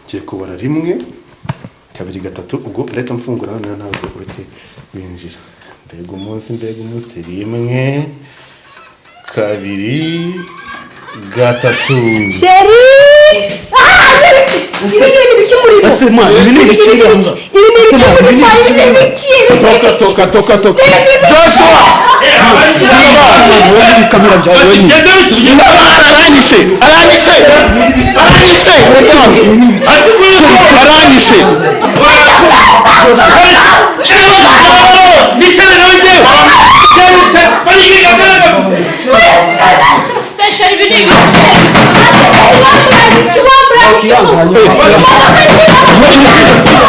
Ngiye kubara rimwe, kabiri, gatatu, ubwo ndahita mfungura, noneho ntabwo uhite winjira. Mbega umunsi, mbega umunsi! Rimwe, kabiri, gatatu. Chéri! Ibi ni ibintu biki murimo? Ese man, ibi ni ibiki? Ibi ni ibiki? Ibi ni ibiki murimo? Ibi ni ibiki? Toka, toka, toka, toka, Joshua! Wowe n'ibikamera byawe wenyine. Aranyishe, aranyishe, aranyishe, aranyishe! Nicare nawe njyewe. Panike kamera. Se chéri, ibi ni ibiki? Wambura iki?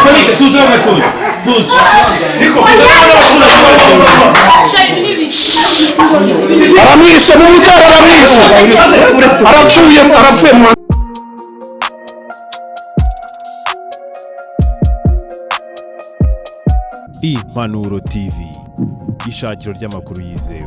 Panike, tuza gatoya. Tuza. Niko. Chéri, ibi ni ibiki? Aramwishe mu mutara, aramwishe, arapfuye, arapfuye mu Impanuro TV, ishakiro ry'amakuru yizewe.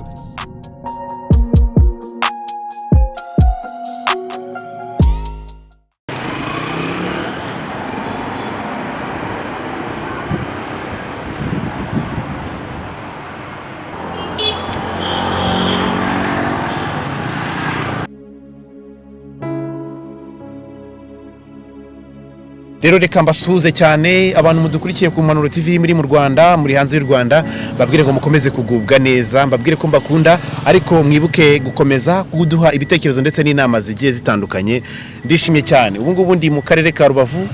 Rero reka mbasuhuze cyane abantu mudukurikiye ku Mpanuro TV, muri mu Rwanda, muri hanze y'u Rwanda, mbabwire ngo mukomeze kugubwa neza, mbabwire ko mbakunda, ariko mwibuke gukomeza kuduha ibitekerezo ndetse n'inama zigiye zitandukanye. Ndishimye cyane. Ubu ngubu ndi mu karere ka Rubavu,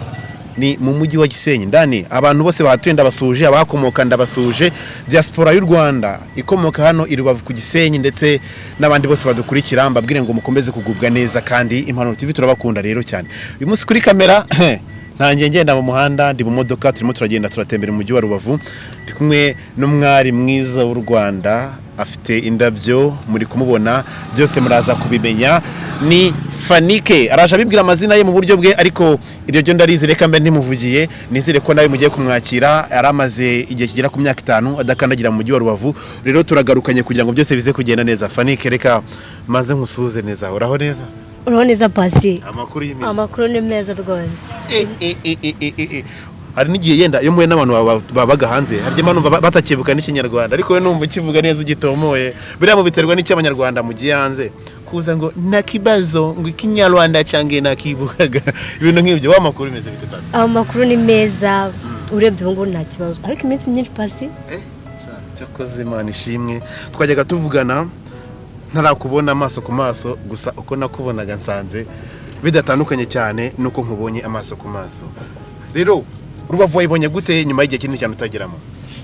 ni mu mujyi wa Gisenyi ndani. Abantu bose bahatuye ndabasuhuje, abahakomoka ndabasuhuje, diaspora y'u Rwanda ikomoka hano i Rubavu ku Gisenyi ndetse n'abandi bose badukurikira, mbabwire ngo mukomeze kugubwa neza kandi Impanuro TV turabakunda rero cyane. Uyu munsi kuri kamera ntangiye ngenda mu muhanda, ndi mu modoka, turimo turagenda turatembera mu mujyi wa Rubavu. Ndi kumwe n'umwari mwiza w'u Rwanda, afite indabyo, muri kumubona, byose muraza kubimenya. Ni Fanike, araje abibwira amazina ye mu buryo bwe, ariko iryo ryo ndarizi, reka mbe ntimuvugiye. Nizere ko nawe mugiye kumwakira. Yari amaze igihe kigera ku myaka 5 adakandagira mu mujyi wa Rubavu, rero turagarukanye kugira ngo byose bize kugenda neza. Fanike, reka maze nkusuhuze neza. Uraho neza? Uraho neza, Pasi. Amakuru y'iminsi? Amakuru ni meza rwose. Hari n'igihe yenda iyo muhuye n'abantu babaga hanze, harya mba numva batakibuka n'ikinyarwanda, ariko we numva ukivuga neza ugitomoye. Biriya mu biterwa n'icyo abanyarwanda mugiye hanze kuza ngo nakibazo ngo ikinyarwanda cange nakibukaga, ibintu nk'ibyo. Wa makuru bimeze bite sasa? Amakuru ni meza, urebye ubu ngubu nta kibazo, ariko iminsi myinshi, Pasi. Cyakoze Imana ishimwe, twajyaga tuvugana ntarakubona amaso ku maso, gusa uko nakubonaga nsanze bidatandukanye cyane nuko nkubonye amaso ku maso. Rero Rubavu wayibonye gute nyuma y'igihe kinini cyane utageramo?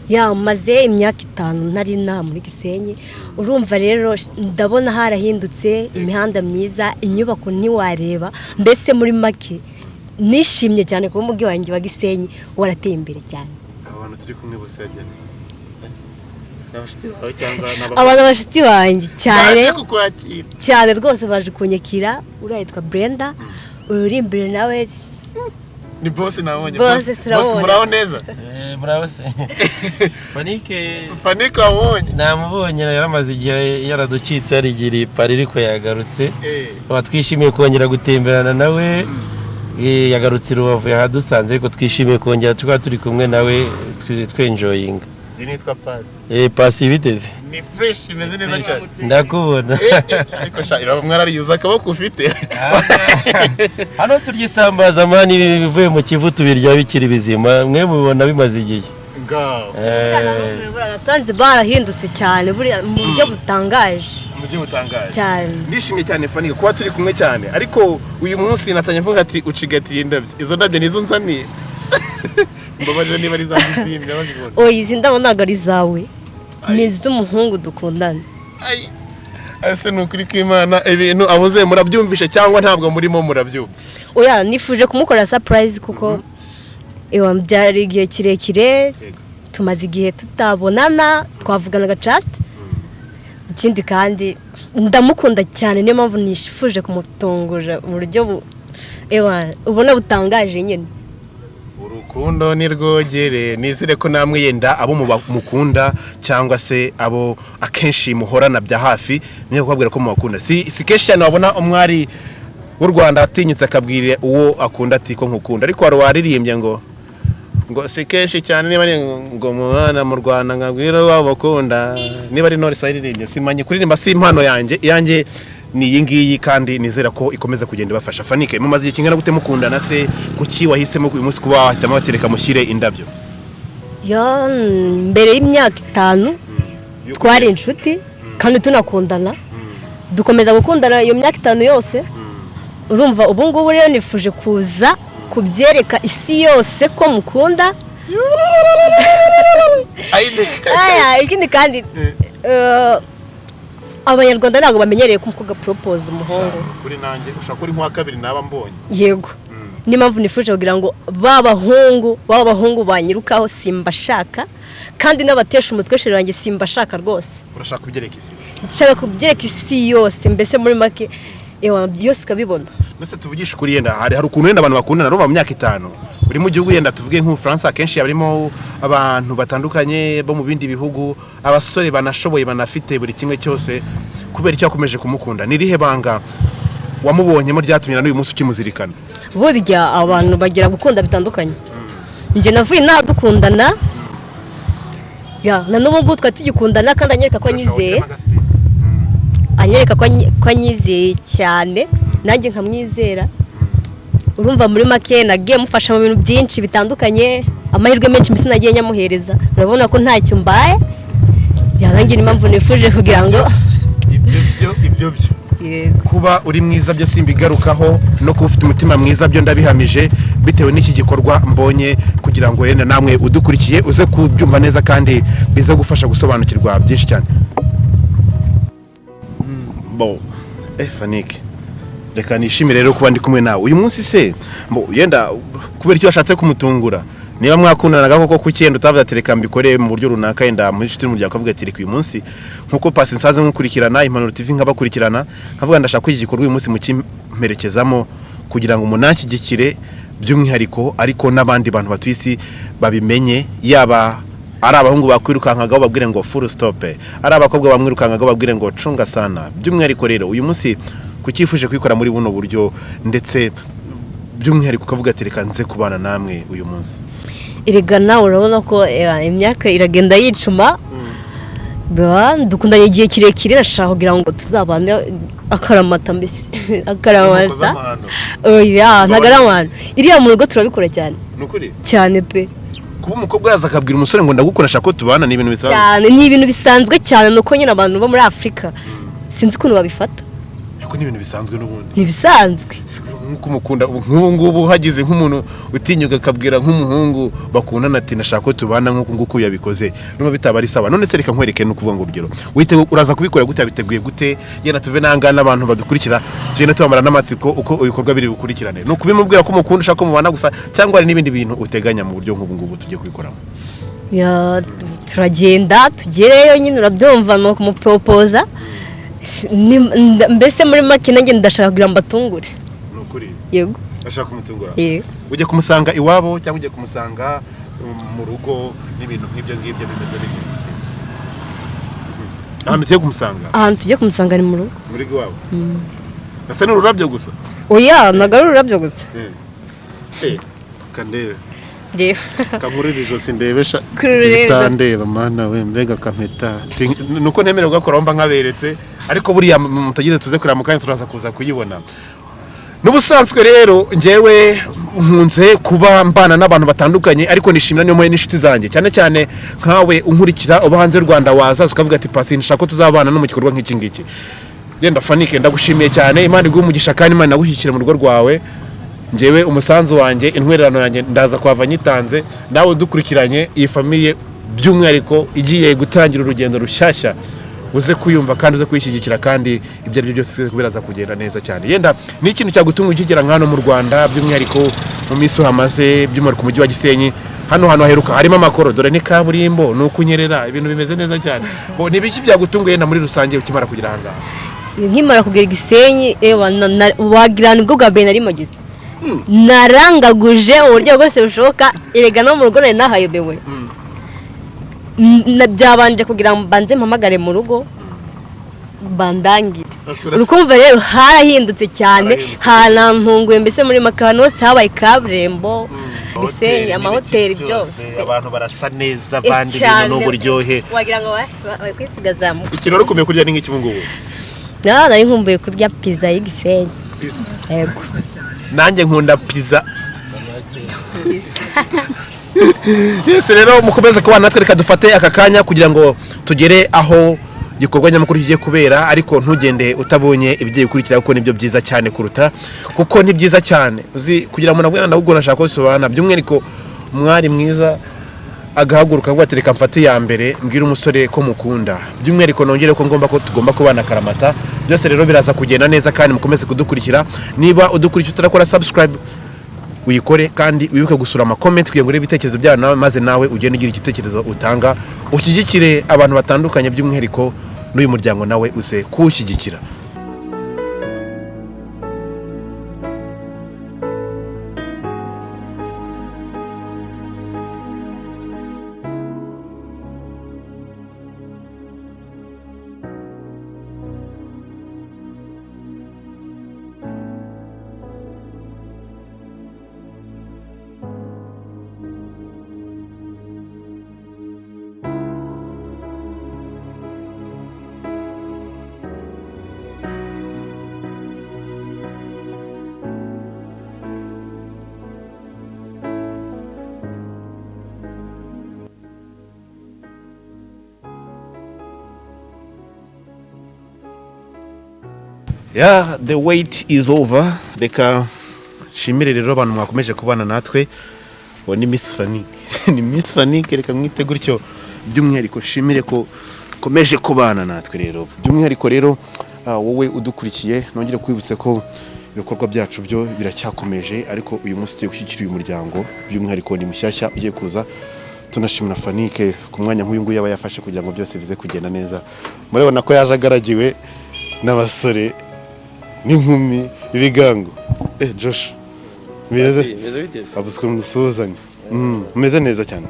Ya, maze imyaka 5 ntari nta muri Gisenyi. Urumva rero ndabona harahindutse, imihanda myiza, inyubako ntiwareba, mbese muri make nishimye cyane kuba umujyi wanjye wa Gisenyi warateye imbere cyane. Aba bantu turi kumwe bose yagiye ni abashuti bawe cyangwa ni Abantu abashuti banjye cyane. Baje kukwakira? Cyane rwose, baje kunyakira. Uriya yitwa Brenda, uri imbere nawe. Ni boss nabonye. Boss, Boss. turabona. Muraho neza? Muraho se. Panike. Fanike wamubonye? Namubonye, yaramaze igihe yaraducitse, yarigiriye Paris ariko yagarutse. Twishimiye kongera gutemberana nawe. Yagarutse i Rubavu yahadusanze, ariko twishimiye kongera tukaba turi kumwe nawe twenjoyinga. Njye nitwa Pasi. Pasi, biteze? Ni fresh, imeze neza cyane. Ndakubona. Ariko sha iraba mwarariyuza akaboko ufite. Hano turya isambaza man, bivuye mu Kivu, tubirya bikiri bizima, mwe mubibona bimaze igihe. Ngaho. Nasanze barahindutse cyane buriya mu buryo butangaje. Mu buryo butangaje. Cyane. Ndishimye cyane, Fanike, kuba turi kumwe cyane, ariko uyu munsi natanye mvuga ati ucigatiye indabyo, izo ndabyo nizo nzaniye? Mbabarira niba ari zanjye izindi ndabibona. Oya, izi ndabo ntabwo ari izawe, ni iz'umuhungu dukundana. Ai, ese ni ukuri kw'Imana ibintu abuze murabyumvishe cyangwa ntabwo murimo murabyumva? Oya, nifuje kumukorera surprise kuko ewa byari igihe kirekire, tumaze igihe tutabonana, twavuganaga chat. Ikindi kandi ndamukunda cyane, niyo mpamvu nifuje kumutungura mu buryo ewa ubona butangaje nyine. Urukundo ni rwogere. Nizere ko namwe yenda abo mukunda cyangwa se abo akenshi muhorana bya hafi niyo kubabwira ko mubakunda. Si kenshi cyane wabona umwari w'u Rwanda atinyutse akabwira uwo akunda ati ko nkukunda. Ariko hari uwaririmbye ngo si kenshi cyane, niba ari ngo mwana mu Rwanda nkabwira uwo bakunda, niba ari Knowless ayiririmbye, simanye kuririmba, si impano yanjye, iyanjye ni iyi ngiyi, kandi nizera ko ikomeza kugenda ibafasha. Fanike, mumaze igihe kingana gute mukundana se? Kuki wahisemo uyu munsi kuba wahitamo batereka mushyire indabyo? Ya, mbere y'imyaka 5 twari inshuti kandi tunakundana, dukomeza gukundana iyo myaka 5 yose. Urumva ubu ngubu rero nifuje kuza kubyereka isi yose ko mukunda. Aya, ikindi kandi abanyarwanda ntabwo bamenyereye ko umukobwa propose umuhungu. Kuri nanjye ushaka uri nk'uwa kabiri naba mbonye. Yego, niyo mpamvu nifuje kugira ngo ba bahungu banyirukaho simbashaka, kandi n'abatesha umutwe chéri wanjye simbashaka rwose. Urashaka kubyereka isi? Nshaka kubyereka isi yose, mbese muri make ewa yose ikabibona. Mbese tuvugishe ukuri, yenda hari ukuntu wenda abantu bakundana ruba mu myaka 5 uri mu gihugu, yenda tuvuge nk'Ubufaransa, akenshi harimo abantu batandukanye bo mu bindi bihugu, abasore banashoboye banafite buri kimwe cyose. Kubera icyo wakomeje kumukunda? Ni irihe banga wamubonyemo ryatumye na n'uyu munsi ukimuzirikana? Burya abantu bagira gukunda bitandukanye. Njye navuye inaha dukundana, ya na n'ubu ngubu twari tugikundana, kandi anyereka ko anyizeye, anyereka ko anyizeye cyane, nanjye nkamwizera. Urumva muri make nagiye mufasha mu bintu byinshi bitandukanye, amahirwe menshi mbese nagiye nyamuhereza. Urabona ko ntacyo mbaye byarangira, impamvu nifuje kugira ngo Ibyo byo, ibyo byo. Yego. Kuba uri mwiza byo simbigarukaho, no kuba ufite umutima mwiza byo ndabihamije bitewe n'iki gikorwa mbonye, kugira ngo yenda namwe udukurikiye uze kubyumva neza kandi bize gufasha gusobanukirwa byinshi cyane. Bo Fanike, reka nishimire rero kuba ndi kumwe nawe uyu munsi. Se bo yenda kubera icyo washatse kumutungura, niba mwakundanaga koko, kuki yenda utavuze ati reka mbikore mu buryo runaka, yenda muri inshuti n'umuryango ukavuga ati reka uyu munsi nkuko pasi nsaze nkukurikirana Impanuro TV nkabakurikirana, nkavuga ndashaka ko iki gikorwa uyu munsi mukimperekezamo kugira ngo munanshyigikire by'umwihariko, ariko n'abandi bantu batuye isi babimenye, yaba ari abahungu bakwirukankagaho babwire ngo full stop, ari abakobwa bamwirukankagaho babwire ngo cunga sana. By'umwihariko rero uyu munsi kucyifuje kubikora muri buno buryo, ndetse by'umwihariko ukavuga ati reka nze kubana namwe uyu munsi? Erega nawe urabona ko imyaka iragenda yicuma. Dukundanye igihe kirekire, nashaka kugira ngo tuzabane akaramata, mbese akaramata. Oya, ntabwo ari amahano, iriya mu rugo turabikora cyane. Ni ukuri? Cyane pe. Kuba umukobwa yaza akabwira umusore ngo ndagukunda, ashaka ko tubana, ni ibintu bisanzwe? Cyane, ni ibintu bisanzwe cyane, nuko nyine abantu bo muri Afurika sinzi ukuntu babifata. Ariko ni ibintu bisanzwe n'ubundi. Ni ibisanzwe. Nk'uko umukunda nk'ubu ngubu, hagize nk'umuntu utinyuka akabwira nk'umuhungu bakundana ati ndashaka ko tubana nk'uku nguku yabikoze, numva bitaba ari sawa. None se reka nkwereke, ni ukuvuga ngo urugero wite uraza kubikora gute, wabiteguye gute? Yenda tuve n'ahangaha n'abantu badukurikira tugenda tubamara n'amatsiko uko ibikorwa biri bukurikirane. Ni ukubimubwira ko umukunda, ushaka ko mubana gusa, cyangwa hari n'ibindi bintu uteganya mu buryo nk'ubu ngubu tugiye kubikoramo? Ya, turagenda tugereyo nyine, urabyumva, ni ukumuporopoza. Mbese muri make nanjye ndashaka kugira ngo mbatungure. Ni ukuri? Yego. Ashaka kumutungura. Yego. Ujye kumusanga iwabo cyangwa ujye kumusanga mu rugo n'ibintu nk'ibyo ngibyo bimeze bite? Ahantu ugiye kumusanga? Ahantu tugiye kumusanga ni mu rugo. Muri iwabo asa n'ururabyo gusa? Oya, ntabwo ari ururabyo gusa. Eh, kandebe. Reba. Kankurira ijosi ndebesha. Kurureba. Bitandeba mana we, mbega kampeta. Nuko ntemerewe gukora mba nkaberetse, ariko buriya mutagize tuze kureba mu kanya turaza kuza kuyibona. N'ubusanzwe rero njyewe nkunze kuba mbana n'abantu batandukanye, ariko nishimira niyo mpuye n'inshuti zanjye, cyane cyane nkawe unkurikira uba hanze y'u Rwanda, wazaza ukavuga ati pasi nshaka ko tuzabana no mu gikorwa nk'iki ngiki. Genda Fanike, ndagushimiye cyane, Imana iguhe umugisha kandi Imana inagushyigikire mu rugo rwawe. Njyewe umusanzu wanjye, intwererano yanjye ndaza kuhava nyitanze. Nawe udukurikiranye, iyi famille by'umwihariko igiye gutangira urugendo rushyashya, uze kuyumva kandi uze kuyishyigikira, kandi ibyo ari byo byose biraza kugenda neza cyane. Yenda ni ikintu cyagutunga ukigera nka hano mu Rwanda, by'umwihariko mu minsi uhamaze, by'umwihariko mu mujyi wa Gisenyi, hano hantu haheruka harimo amakoro, dore ni kaburimbo, ni ukunyerera, ibintu bimeze neza cyane. Bo, ni ibiki byagutunguye yenda muri rusange ukimara kugera aha ngaha? Nkimara kugera i Gisenyi, ewa, wagira nibwo bwa mbere nari mageze, narangaguje uburyo bwose bushoboka. Erega no mu rugo nari nahayobewe. Byabanje kugira ngo mbanze mpamagare mu rugo. Bandangire. Urukumva rero harahindutse cyane, hanampunguye mbese muri makano hose habaye kaburimbo, Gisenyi, amahoteli byose. Abantu barasa neza, abandi ibintu n'uburyohe. Wagira ngo bari kwisigaza mu. Ikintu wari ukumbuye kurya ni nk'iki ubu ngubu? Nari nkumbuye kurya pizza y'Igisenyi. Yego. Nanjye nkunda pizza. Yes, rero mukomeze kubana natwe, reka dufate aka kanya kugira ngo tugere aho igikorwa nyamukuru kigiye kubera, ariko ntugende utabonye ibigiye gukurikira kuko nibyo byiza cyane kuruta, kuko ni byiza cyane uzi kugira ngo umuntu ahubwo nashaka ko bisobanura by'umwihariko umwari mwiza agahaguruka avuga ati reka mfate iya mbere mbwire umusore ko mukunda, by'umwihariko nongere ko ngomba ko tugomba kubana akaramata. Byose rero biraza kugenda neza kandi mukomeze kudukurikira. Niba udukurikiye utarakora subscribe uyikore, kandi wibuke gusura ama comment kugira ngo urebe ibitekerezo byawe nawe, maze nawe ugende ugira igitekerezo utanga, ushyigikire abantu batandukanye by'umwihariko n'uyu muryango nawe uze kuwushyigikira. Yeah, the wait is over. Reka nshimire rero abantu mwakomeje kubana natwe. Uwo ni Miss Fanique. Ni Miss Fanique, reka mwite gutyo. By'umwihariko nshimire ko komeje kubana natwe rero. By'umwihariko rero wowe udukurikiye nongere kwibutsa ko ibikorwa byacu byo biracyakomeje, ariko uyu munsi tugiye gushyigikira uyu muryango. By'umwihariko ni mushyashya ugiye kuza. Tunashimira Fanique ku mwanya nk'uyu nguyu yaba yafashe kugira ngo byose bize kugenda neza. Murabona ko yaje agaragiwe n'abasore n'inkumi ibigango. Josh, meze biteze. Abuswe musuhuzanye. Meze neza cyane.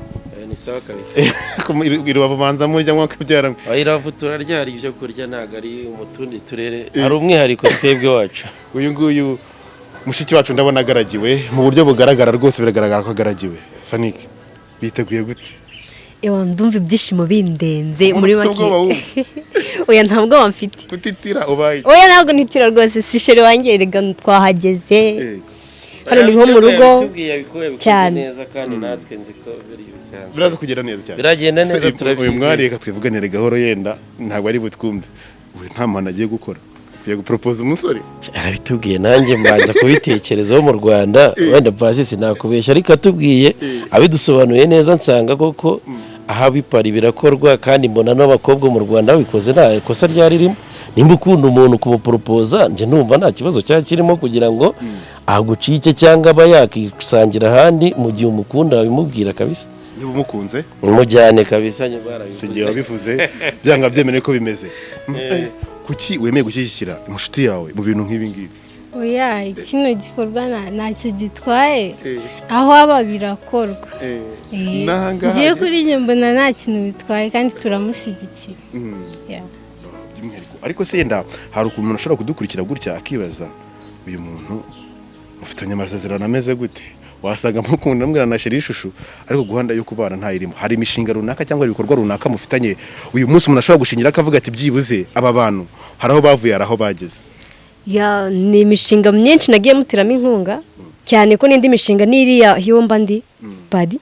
Ni sawa kabisa. Irubavu banza murya mwakabyara. Irubavu turaryari ibyo kurya ntago ari umutundi turere. Ari umwihariko twebwe wacu. Uyu nguyu mushiki wacu ndabona agaragiwe mu buryo bugaragara rwose, biragaragara ko agaragiwe. Fanique, biteguye gute? Ewa ndumva ibyishimo bindenze muri make. Oya ntabwo bamfite. Kutitira ubaye. Oya ntabwo nitira rwose, si chéri wanjye rega twahageze. Hano ni nko mu rugo cyane. Neza kandi natwe nzi ko biri bisanzwe. Biraza kugera neza cyane. Biragenda neza turabyizeye. Uyu mwari reka twivuganire gahoro yenda ntabwo ari butwumve. We nta mpano agiye gukora. Kugiye gupropose umusore. Arabitubwiye nanjye mbanza kubitekerezaho mu Rwanda, wenda Pacis nakubeshya ariko atubwiye abidusobanuye neza nsanga koko aha bipari birakorwa kandi mbona n'abakobwa mu Rwanda babikoze nta kosa ryari ririmo. Nimba ukunda umuntu kumupropoza nje ndumva nta kibazo cyakirimo kugira ngo agucike cyangwa aba yakisangira ahandi mu gihe umukunda abimubwira kabisa. Niba umukunze umujyane kabisa nyarwara. Sigiye wabivuze byanga byemere ko bimeze. Kuki wemeye gushyigikira inshuti yawe mu bintu nk'ibi ngibi? Oya kino gikorwa ntacyo gitwaye, aho aba birakorwa. Ngiye kuri njye mbona nta kintu bitwaye kandi turamushyigikiye. Ariko se yenda hari ukuntu umuntu ashobora kudukurikira gutya akibaza uyu muntu mufitanye amasezerano ameze gute? Wasaga mukunda mbwira na chéri ishusho ariko guhanda yo kubana ntayirimo. Hari imishinga runaka cyangwa ibikorwa runaka mufitanye uyu munsi umuntu ashobora gushingira akavuga ati byibuze aba bantu hari aho bavuye hari aho bageze? Ya ni imishinga myinshi nagiye mutiramo inkunga cyane ko n'indi mishinga n'iriya hiyo mba ndi bari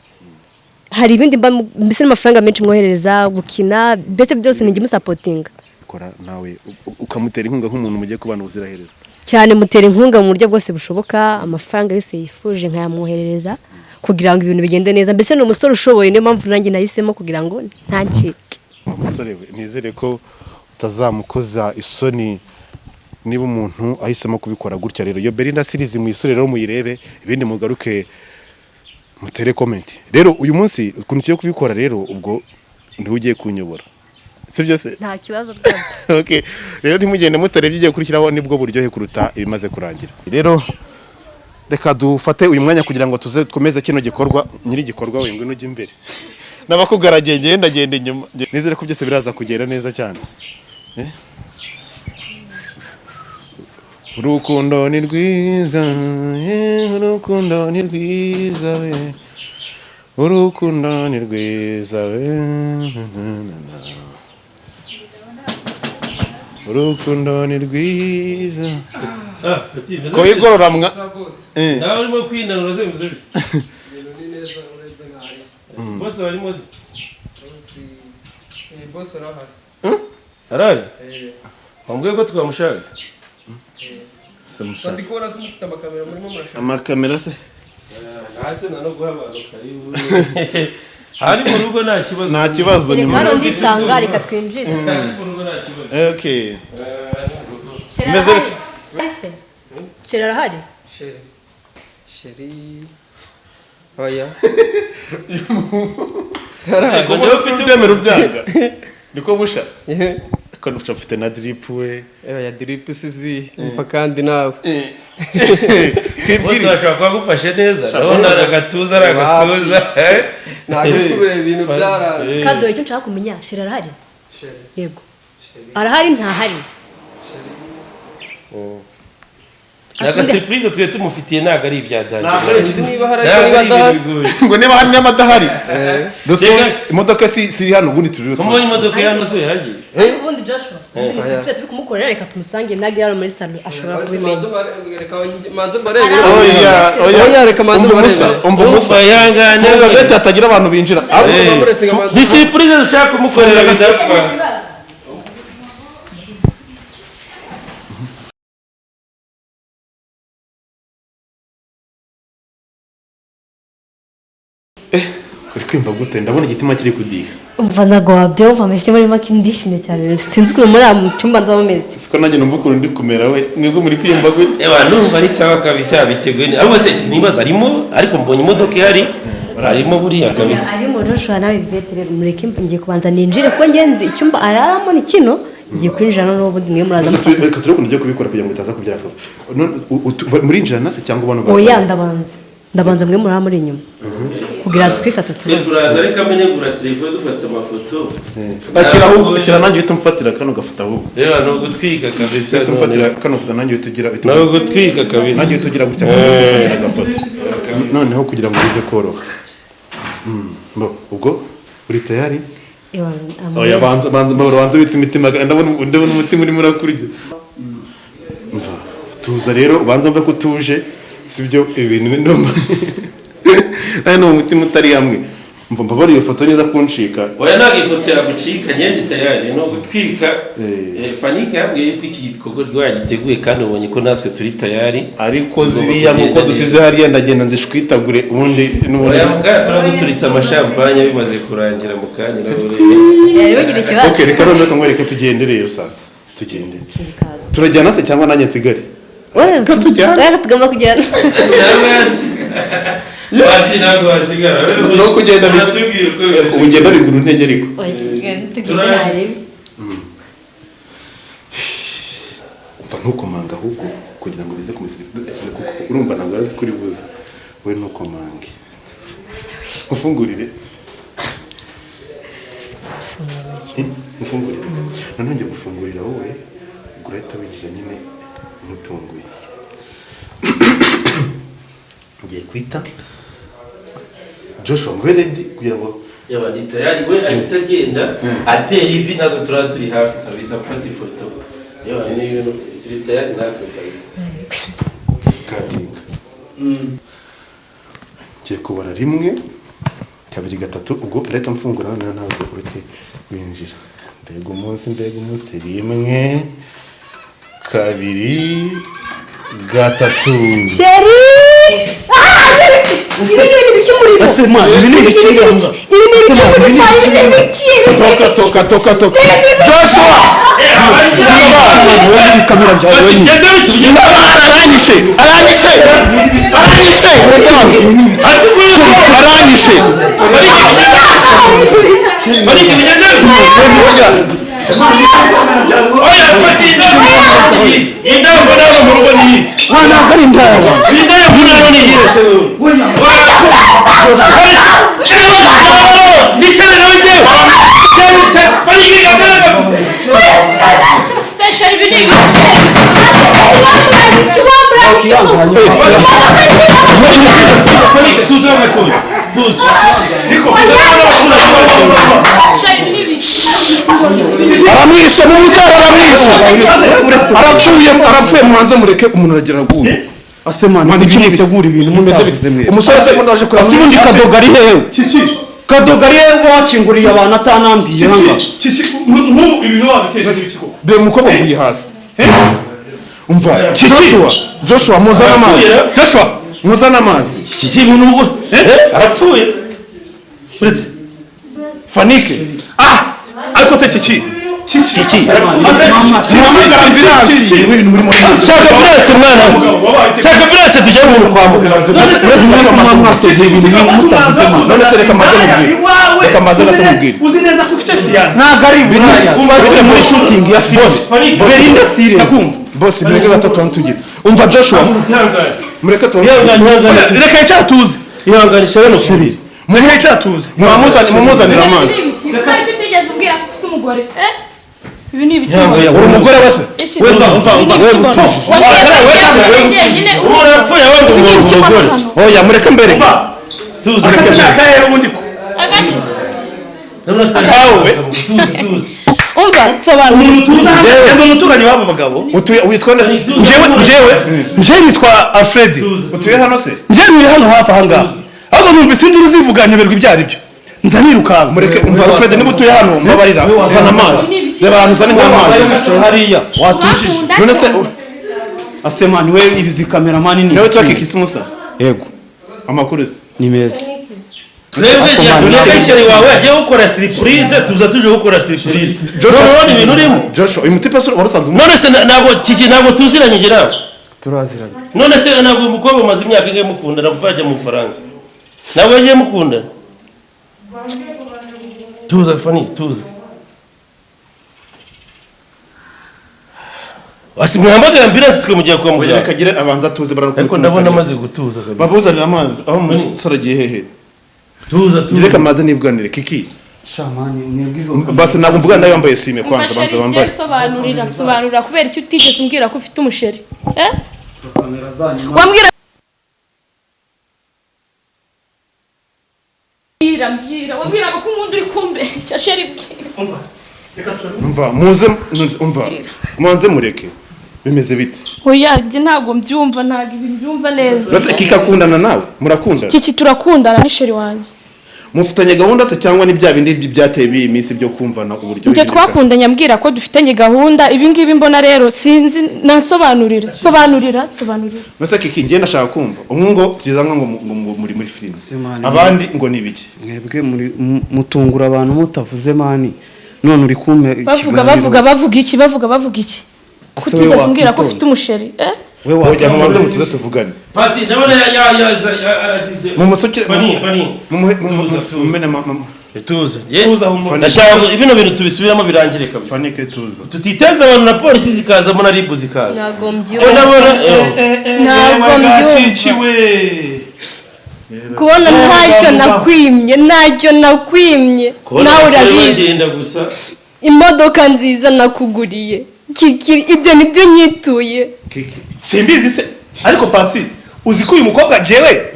hari ibindi mba mbese n'amafaranga menshi mwoherereza gukina mbese byose ninjye musapotinga. Kora nawe ukamutera inkunga nk'umuntu mugiye kubana ubuziraherezo? Cyane mutera inkunga mu buryo bwose bushoboka, amafaranga yose yifuje nkayamwoherereza kugira ngo ibintu bigende neza. Mbese ni umusore ushoboye, niyo mpamvu nanjye nahisemo kugira ngo ntancike. Umusore we nizere ko utazamukoza isoni niba umuntu ahisemo kubikora gutya. Rero iyo Belinda series muyisure rero muyirebe, ibindi mugaruke mutere comment. Rero uyu munsi ukuntu tugiye kubikora rero ubwo niwe ugiye kunyobora. Sibyo se? Nta kibazo rwose. Okay. Rero ntimugende mutarebye igiye kurikiraho nibwo buryohe kuruta ibimaze kurangira. Rero reka dufate uyu mwanya kugira ngo tuze twomeze kino gikorwa, nyiri gikorwa we ngwino ujye imbere. Nabakugaragiye ngenda genda inyuma. Nizere ko byose biraza kugera neza cyane. Urukundo ni rwiza, urukundo ni rwiza we, urukundo ni rwiza we, urukundo ni rwiza. Ko igorora mwa nawe urimo kwinanura se bivuze bite? Bose barimo se? Bose arahari. Arahari? Wambwiye ko twamushatse. Ndi kubona se mufite amakamera murimo murashaka. Amakamera se? Hasi na no guha abantu karibu. Hari mu rugo nta kibazo. Nta kibazo ni mu rugo. Ndisanga reka twinjire. Mu rugo nta kibazo. Okay. Meze Sheri arahari? Sheri. Sheri. Oya. Ngo ufite ubyemera ubyanga. Niko busha. Ko nufite mfite na drip we. Oya drip sizi mpa kandi nawe. Bose bashobora kuba bagufashe neza. Ndabona ari agatuza ari agatuza. Ntabwo kubera ibintu byaranze. Kado icyo nshaka kumenya Sheri arahari? Sheri. Yego. Arahari ntahari. Naga surprise twe tumufitiye ntago ari ibya danje. Niba hari niba adahari. Ngo niba hari n'amadahari. Imodoka si siri hano ubundi turi. Kumubonye imodoka ya so yagiye. Ubundi Joshua, ubundi surprise turi kumukorera reka tumusange nage hano muri salon ashobora kubimenya. Manze mbarebe. Oya, oya reka manze mbarebe. Umva Musa yangane. Funga gate hatagira abantu binjira. Ni surprise dushaka kumukorera bidapfa. Uri kwimva gute? Ndabona igitima kiri kudiha. Umva ntago wabyumva mbese muri make ndishimye cyane sinzi ukuntu muri mu cyumba ndameze. Siko nanjye numva ukuntu ndi kumera we mwebwe muri kwiyumva gute? Ewa numva ari sawa kabisa biteguye neza. Ahubwo se nibaza arimo ariko mbonye imodoka ihari arimo buriya kabisa. Arimo Joshua nawe Yvette rero mureke ngiye kubanza ninjire kuko ngenzi icyumba araramo ni kino ngiye kwinjira noneho ubundi mwe muraza mufata. Reka turebe ukuntu ugiye kubikora kugira ngo utaza kubyara vuba. Murinjira nase cyangwa ubona Oya ndabanza. Ndabanza mwe murara muri inyuma. Kugira twifata twe turaza ariko amenyegura telefone dufata amafoto. Akira ahubwo akira nanjye uhita umfatira kano gafata ahubwo. Reba no gutwika kabisa. Uhita umfatira kano foto nanjye uhita ugira no gutwika kabisa. Nanjye uhita ugira gutya ufatira agafoto. Noneho kugira ngo bize koroha. Bo ubwo uri tayari? Oya banza banza banza bitse imitima ndabona umutima urimo urakurya. Mva tuza rero banza mve ko utuje sibyo ibintu ndumva. Nari no umutima utari hamwe. Mva mbabara iyo foto neza kuncika. Oya ntabwo ifoto yagucika ngende tayari no gutwika. Fanika yambwiye ko iki gikorwa yagiteguye kandi ubonye ko natwe turi tayari. Ariko ziriya nkuko dusize hariya ndagenda nzishwitagure ubundi n'ubundi. Oya mukaya turaguturitse amashampanye bimaze kurangira mukanya nawe. Yari bagira ikibazo. Okay reka none kamwereke tugende rero sasa. Tugende. Turajyana se cyangwa nanjye nsigare? Oya tugomba kujyana. Basi ntabwo wasigara. No kugenda ugenda bigura intege ariko. Umva ntukomanga ahubwo kugira ngo bize kumusira kuko urumva ntabwo arazi kuri buze. We ntukomange. Ufungurire. Ufungurire. Nanone ngiye gufungurira wowe urahita winjira nyine mutunguye. Ngiye kwita Joshua mbe ready kugira ngo yaba ni tayari we ahita agenda atera ivi natwe turaba turi hafi kabisa gufata ifoto yaba ni ibintu turi tayari natwe kabisa. Kadinga ngiye kubara 1 2 3 ubwo leta mfungura noneho ntabwo uhite winjira. Mbega umunsi 1 2 3. Sheri! Toka toka. Joshua! Aranyishe! Aranyishe! Aranyishe! Aranyishe! Mwihanganye. Tuza gatoya. Tuza. Aramwishe mu mutara, aramwishe, arapfuye, arapfuye. Mubanze mureke umuntu aragira aguye. Ase man, Mani, kuki iki mutegura ibintu mumeze mutavuze bite? mwe? Umusore se mbona waje kureba Ase ubundi Kadogo ari hehe? Kiki. Kadogo ari hehe ngo wakinguriye abantu atanambiye hanga? Kiki, nk'ubu ibintu wabiteje n'ibiki koko? Reba umukobwa uguye hasi. Umva Joshua, Joshua, muzane amazi. Joshua, muzane amazi. Kiki umuntu arapfuye. Uretse Fanike. Ah, ariko se Kiki, Kiki, Kiki. Muhamagara ambulance. Ibintu muri Shaka ambulance mwana. Shaka ambulance tujye mu kwa muganga. Mwategeye ibintu mutavuze mwe. None se reka mbaze mubwire. Reka mbaze gato mubwire. Uzi neza ko ufite fiyanse? Ntabwo ari Buraya, turi muri shooting ya filime. Belinda serious. Ndakumva. Boss, mureke gato tuba. Umva Joshua, mureke tuba. Ihangane, ihangane. Reka yicara tuze. Ihangane shaka shiri. Mureke yicara tuze. Mwamuzane, mumuzanire amazi. Kubera icyo utigeze umbwira ko ufite umugore, eh? Ibi ni ibiki? Uri umugore we se? Iki? We umva, umva, we utujije. Ubu arapfuye wenda umuntu umugore. Oya, mureke mbere. Tuza. Akase ni akahe ubundi ko? Agace. Kawe. Tuza, tuza. Umva, sobanura. Umuntu tuzi aha, ndi umuturanyi w'aba bagabo. Utuye witwa nde? Njyewe nitwa Alfred. Utuye hano se? Njyewe ntuye hano hafi aha ngaha. Ahubwo numvise induru zivuga nyoberwa ibyo ari byo. Nza nirukanka. Mureke, umva Alfred, niba utuye hano mbabarira uzana amazi. Reba ahantu uzane nk'amazi. Hariya watujije. None se Ase man, we ibizi cameraman ni. nawe tuba Kiki Musa? Yego. Amakuru se? Ni meza. Twebwe yatubwiye sheri wawe agiye gukora surprise, tuza tuje gukora surprise. Joshua, Urabona ibintu urimo? Joshua, uyu mutipe se wari usanzwe None se ntabwo Kiki, ntabwo tuziranye ngira nawe. Turaziranye. None se ntabwo umukobwa umaze imyaka ingahe mukundana kuva yajya mu Bufaransa? Ntabwo yagiye mukundana? Tuza Fani, tuza. Asi muhamagara ambulance tukamujyana kwa Oya, muganga. reka agire abanza atuze baranakubita. Ariko ndabona amaze gutuza kabisa. Babuzanira amazi aho umusore agiye hehe? Tuza, tuza. Reka maze nivuganire Kiki. Shamani mwebwe izo. Basi ntabwo mvugana nawe yambaye swime Umva kwanza banza sheri, bambare. sobanurira, sobanurira kubera icyo utigeze umbwira ko ufite umusheri, eh? Kamera zanyu. Wambwira, mbwira, mbwira, wambwiraga ko unkunda uri kumbeshya sheri, bwira. Umva muze, umva mubanze mureke. Bimeze bite? Oya, njye ntabwo mbyumva, ntabwo ibi mbyumva neza. Uretse Kiki akundana nawe, murakundana? Kiki turakundana, ni sheri wanjye. Mufitanye gahunda se cyangwa ni bya bindi byateye iyi minsi byo kumvana uburyo? Njye twakundanye ambwira ko dufitanye gahunda, ibi ngibi mbona rero sinzi, nansobanurira, sobanurira, sobanurira. Mbese Kiki, njye ndashaka kumva umwe ngo tugeze ngo ngo muri muri filime, Mani. abandi ngo ni ibiki? Mwebwe muri mutungura abantu mutavuze man, none uri kumpe Bavuga, bavuga, bavuga iki? Bavuga, bavuga iki? Ase we Kutigeze umbwira ko wakwitonda. ufite umusheri, eh? We Oya, mubanze wakwitonda. mutuze tuvugane. Pasi ndabona ya ya aragize. Mumusukire. Fani, Fani. Mumuhe. Tuza, tuza. Mumene mama. Tuza. Tuza, humura. Ndashaka ngo bino bintu tubisubiramo birangire kabisa. Fanike, tuza. Tutiteza abantu na polisi zikazamo na RIB zikaza. Ntabwo Ko mbyumva. ndabona Ntabwo mbyumva. Kiki we. Kubona ntacyo nakwimye, ntacyo nakwimye. Kubona Nawe abasore urabizi. bagenda gusa. Imodoka nziza nakuguriye Kiki, ibyo nibyo nyituye. Kiki. Simbizi se, ariko Pasi, uzi ko uyu mukobwa jewe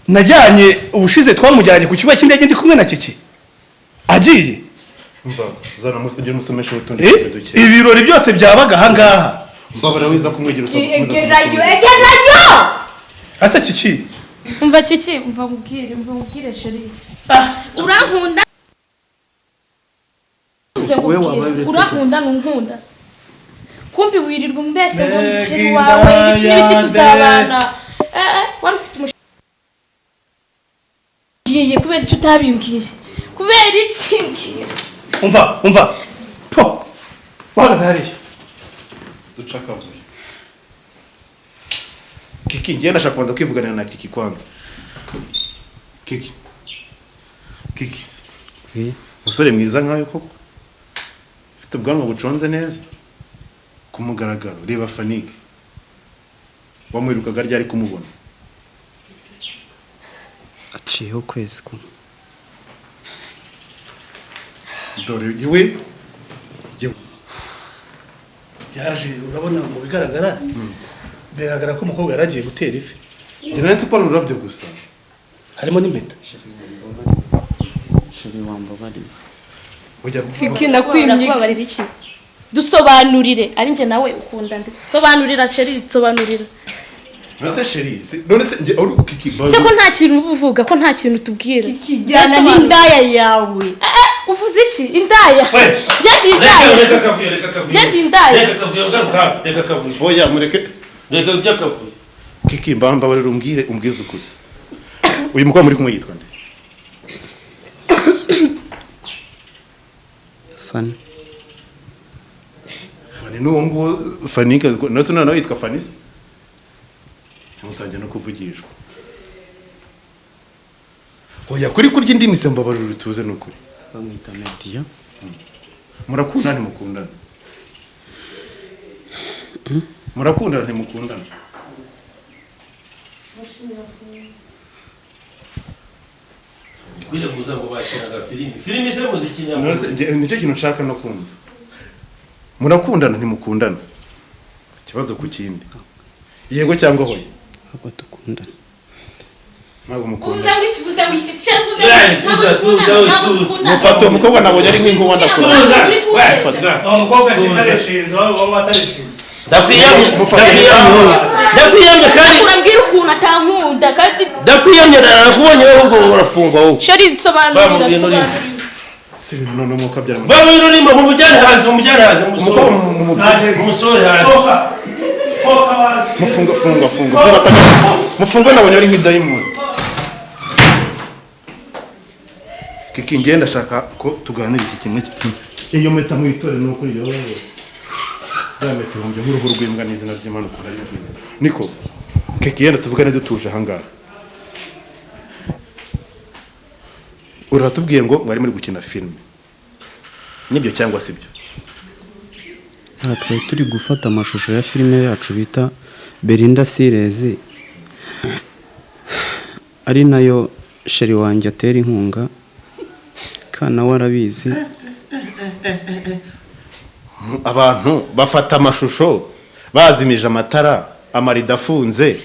najyanye ubushize, twamujyanye ku kibuga cy'indege ndi kumwe na Kiki agiye. Umva, zana ugire umusomeshe utundi Eh, tuzi duke. Ibirori byose byabaga aha ngaha. Mbabara wiza kumwigira usaba. Egerayo, egerayo. Ase Kiki. Umva Kiki, umva nkubwire, umva nkubwire sheri, urankunda? Uze Wowe nkubwire, wabaye uretse urankunda ntunkunda? Kumbi wirirwa umbeshya ngo ndi sheri wawe, ibiki n'ibiki, tuzabana. Eh eh, wari ufite umusheri kubera icyo utabimbwiye? Kubera iki? Mbwira. Umva, umva po uhagaze hariya. Duca akavuyo. Kiki, njye ndashaka kubanza kwivuganira na Kiki kwanza. Kiki, Kiki. Eh. Umusore mwiza nkawe koko, ufite ubwanwa buconze neza ku mugaragaro. Reba Fanike, wamwirukaga ryari kumubona? Aciyeho ukwezi kumwe. Dore we. Byaje, urabona mu bigaragara. Biragaragara ko umukobwa yari agiye gutera ifi. Njye nari nzi ko ari ururabyo gusa. Harimo n'impeta. Chéri, wambabariye? Ujya Kiki, nakwimye iki? Kubabarira iki? Dusobanurire, ari njye nawe ukunda nde? Sobanurira chéri, sobanurira. None se chéri, none se njye uri Kiki? Se ko nta kintu uba uvuga, ko nta kintu utubwira? Kiki, jyana n'indaya yawe. Eh, eh, uvuze iki? Indaya? Njye ndi indaya? Reka akavuyo, reka akavuyo. Njye ndi indaya? Reka akavuyo, garuka, reka akavuyo. Oya, mureke. Reka by'akavuyo. Kiki, mbabarira, umbwire, umbwize ukuri. Uyu mukobwa muri kumwe yitwa nde? Fani. Fani n'uwo nguwo Fani, none se noneho yitwa Fani se? Mutangiye no kuvugishwa. Oya, kuri kurya indimi se, mbabarira utuze, ni ukuri. Bamwita Media. Murakundana, ntimukundana? Murakundana, ntimukundana? Kwireguza ngo bakinaga filimi, filimi se muzikina? None se nicyo kintu nshaka no kumva. Murakundana, ntimukundana? Ikibazo ku kindi, yego cyangwa hoya? Ntabwo dukundana. Ntabwo Uvuze mukundana? ngo iki? Uvuze ngo iki? Chéri, uvuze Eh, ngo tuza, ntabwo tuza, dukundana, we, ntabwo tuza. dukundana. Mufate uwo mukobwa, nabonye ari nk'inkuba, ndakunda. Tuza. Uri kumbeshya. Uwo mukobwa atarishinze, waba atarishinze. Ndakwiyamye. Mufate. Ndakwiyamye wowe, ndakwiyamye kandi. Urambwira ukuntu atankunda kandi. Ndakwiyamye, narakubonye wowe, ubwo urafungwa wowe. Chéri, sobanurira. Va mu bintu urimo. Sobanurira. Si ibintu none umwuka byara. Va mu bintu urimo, mumujyane hanze, mumujyane hanze. Umukobwa Mumusore, mumusore hanze. Sohoka, sohoka waje. Mufunga, funga, funga, funga, ataka mufunga, nabonye ari nk'idayimoni. Kiki, ngenda ndashaka ko tuganira iki kimwe kimwe. Iyo mpeta mwitore, ni ukuri yo ya mpeta ihumbye nk'uruhu rw'imbwa, n'izina ry'Imana ukuntu ari nziza. Niko Kiki, yenda tuvugane dutuje ahangaha. Uratubwiye ngo mwari muri gukina filime, nibyo cyangwa sibyo? Aha twari turi gufata amashusho ya filime yacu bita Belinda Series, ari nayo chéri wanjye atera inkunga, kandi nawe arabizi. Abantu bafata amashusho bazimije amatara, amarido afunze,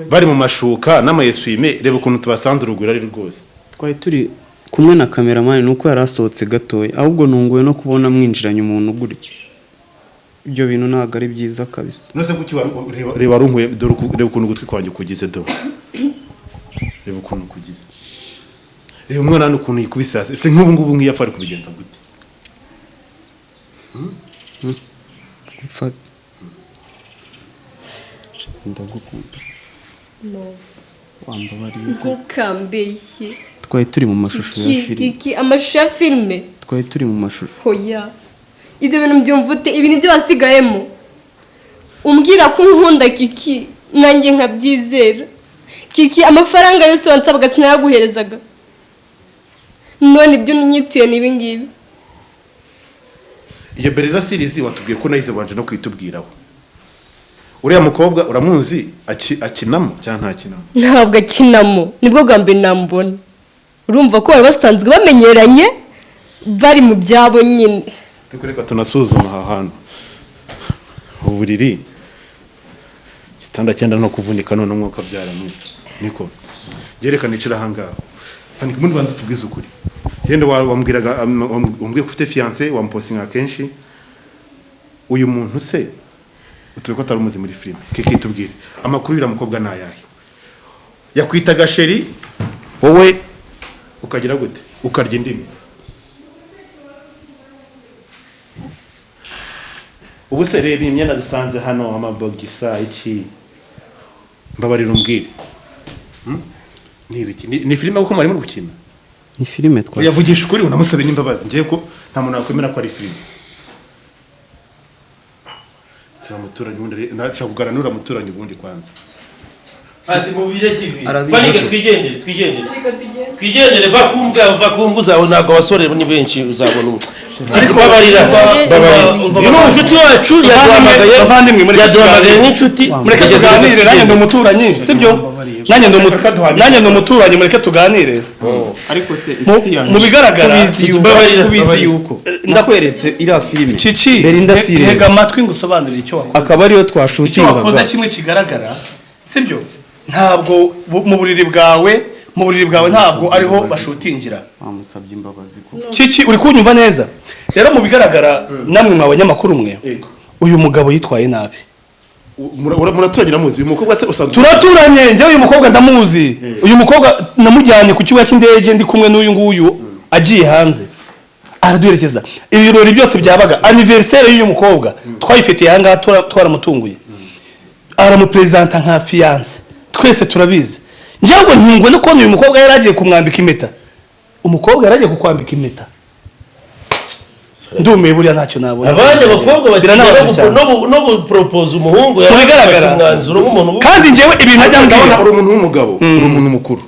bari mu mashuka n'amayeswime. Reba ukuntu tubasanze, urugwiro ari rwose. Twari turi kumwe na cameraman, nuko yari asohotse gatoya. Ahubwo nunguwe no kubona mwinjiranye umuntu gutya. Ibyo bintu ntabwo ari byiza kabisa. None kuki reba, reba runkuye, dore reba ukuntu ugutwi kwanjye kugize, do reba ukuntu kugize, reba umwana hano ukuntu yikubise hasi. Ese nk'ubu ngubu nk'iyo apfa ari kubigenza gute? Mfaze, ndagukunda, wambabariye ko? Ntukambeshye. Twari turi mu mashusho ya Kiki, filime. Kiki, amashusho ya filime? Twari turi mu mashusho. Hoya, ibyo bintu byumva ute? Ibi nibyo wasigayemo umbwira ko unkunda, Kiki, nanjye nkabyizera? Kiki, amafaranga yose wansabaga sinayaguherezaga? None ibyo unyituye ni ibi ngibi? Iyo Berera series watubwiye ko nayize, wanje no kwitubwiraho. Uriya mukobwa uramuzi, akinamo cyangwa ntakinamo? Ntabwo akinamo, nibwo bwa mbere namubona. Urumva ko bari basanzwe bamenyeranye, bari mu byabo nyine. Ariko reka tunasuzuma aha hantu, uburiri, igitanda cyenda no kuvunika. None umwuka byaramwe. Niko byerekana, icara ahangaha. Fani, ubundi banza tubwize ukuri. Yenda wambwiraga, wambwiye ko ufite fiancé, wampostinga kenshi. Uyu muntu se utuye ko atari umuzi muri filime? Kiki, tubwire amakuru y'uriya mukobwa ni ayahe? Yakwitaga chéri, wowe ukagira gute? Ukarya indimi. Ubu se reba iyi myenda dusanze hano, amabogisa, iki? Mbabarira umbwire. Ni ibiki? Ni filime kuko mwari muri gukina? Ni filime twa Yavugisha ukuri, unamusabe n'imbabazi. Ngiye ko nta muntu wakwemera ko ari filime. Si muturanyi ubundi, nashaka kuganira n'uriya muturanyi ubundi kwanza. Hasi mu bireshyi ibi. Arabizi. Fanike, twigendere, twigendere, twigendere. Va ku mbwa, va ku mbwa zawe. Ntabwo abasore ni benshi, uzabona umwe. Ariko babarira, babarira. Uyu ni umushuti wacu yaduhamagaye. Bavandimwe, mureke Yaduhamagaye tuganire. nk'inshuti. Mureke tuganire, nanjye ndi umuturanyi, sibyo? Nanjye ndi umuturanyi, mureke tuganire. Ariko se inshuti yanjye, Mu bigaragara tubizi yuko ndakweretse iriya filime Cici, Belinda Series, ntega amatwi ngo usobanurire icyo wakoze. Akaba ariyo Icyo wakoze twashutingaga. kimwe kigaragara, sibyo? Ntabwo mu buriri bwawe ntabwo ariho bashutingira. Bamusabye imbabazi kuko Cici, uri kunyumva neza? Rero mu bigaragara, namwe mwa banyamakuru mwe, uyu mugabo yitwaye nabi. Muraturanye, uramuzi uyu mukobwa se usanzwe? Turaturanye. Njyewe uyu mukobwa ndamuzi. Uyu mukobwa namujyanye ku kibuga cy'indege ndi kumwe n'uyu nguyu, agiye hanze araduherekeza. Ibirori byose byabaga, anniversaire y'uyu mukobwa twayifitiye aha ngaha, twaramutunguye, aramuperezanta nka fiancé, twese turabizi. Njyewe ntungwe no kubona uyu mukobwa yari agiye kumwambika impeta. Umukobwa yari agiye kukwambika impeta, ndumiwe. Buriya ntacyo nabona. Abandi bakobwa batinya Biranababaje cyane. no guporopoza umuhungu. Mu bigaragara, Yarafashe umwanzuro nk'umuntu. Kandi njyewe ibintu ajya Ndabona mbwira uri umuntu w'umugabo, uri umuntu mukuru.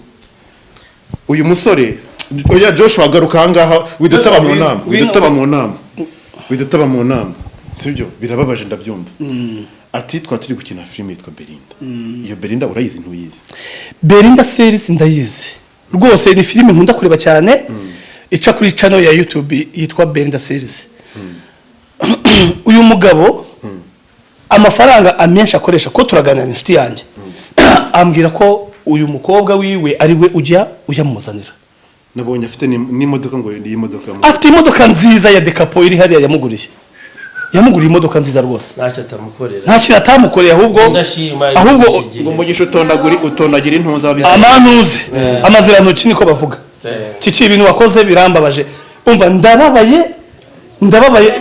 Uyu musore, oya, Joshua, garuka ahangaha, widutaba mu nama, widutaba mu nama, widutaba mu nama, sibyo? Birababaje, ndabyumva. Ati twa turi gukina filime yitwa Belinda. Iyo Belinda urayizi, ntuyizi? Belinda series ndayizi rwose, ni filime nkunda kureba cyane, ica kuri channel ya YouTube yitwa Belinda series. Uyu mugabo amafaranga amenshi akoresha, ko turaganira inshuti yanjye, ambwira ko uyu mukobwa wiwe ari we ujya uyamuzanira. Nabonye afite n'imodoka, ngo ni imodoka Afite imodoka nziza ya décapotable iri hariya yamuguriye. Yamuguriye imodoka nziza rwose. Ntacyo atamukorera. Nta kintu atamukoreye, ahubwo Ndashima. ahubwo Ngo umugisha utonagira intuza. Amanuze amazirantoki niko bavuga. Cici, ibintu wakoze birambabaje. Umva, ndababaye, ndababaye.